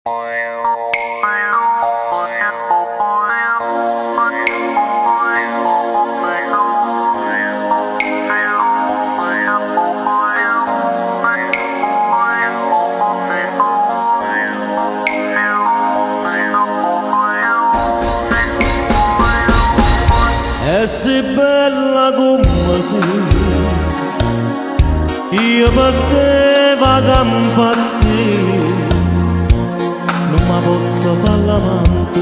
E sei bella come sei, io per te vado a impazzire, non mi posso fare l'amante,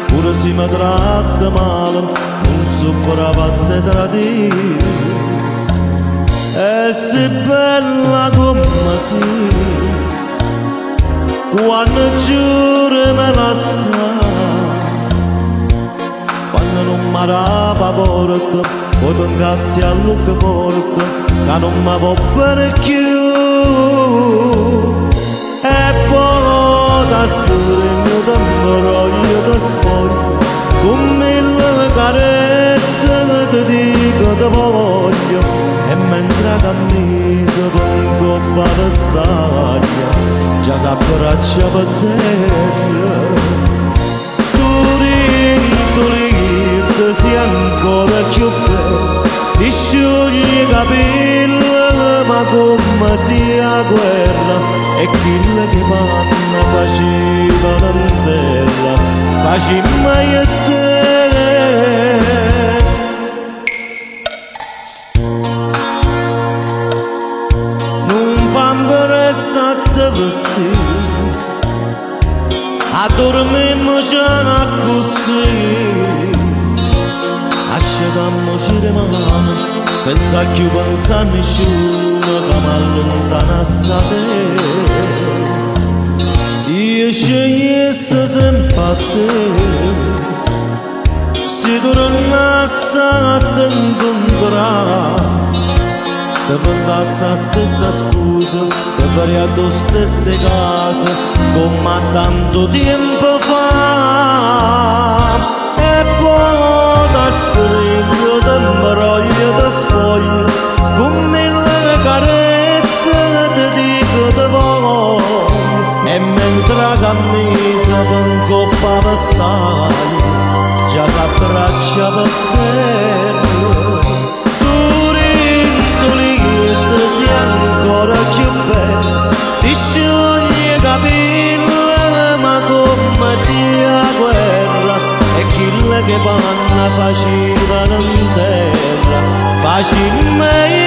pure se mi tratta male, non so brava a te tradire. E sei bella come sei, quando giuro me la sa, quando non mi rapa porta, o ti incazzi a luca forte, che non mi può bene più. E poi da stregno, ti imbroglio, ti spoglio, con mille carezze ti dico ti voglio, e mentre cammino per coppa di staglia, già s'abbraccia per terra. Tu sei ancora più bella, ti sciogli i capelli ma come sia guerra, e quella che panna faceva in terra, facemmo io e te. Non fa impressa a te vestire, a dormimmo già così, asciugammoci le mani senza più pensare a nessuno che mi allontanasse da te. Io scegliessi sempre a te, se tornassi a te incontrare, ti portassi la stessa scusa, ti farei a tua stessa casa, come a tanto tempo fa. E poi da stregno, ti imbroglio, ti spoglio, con mille carezze ti dico ti voglio, e mentre cammino per coppa per staglia, già s'abbraccia per terra. Tu dentro sei ancora più bella, ti sciogli i capelli ma come sia guerra, e quella che panna facevano in terra, facemmo io.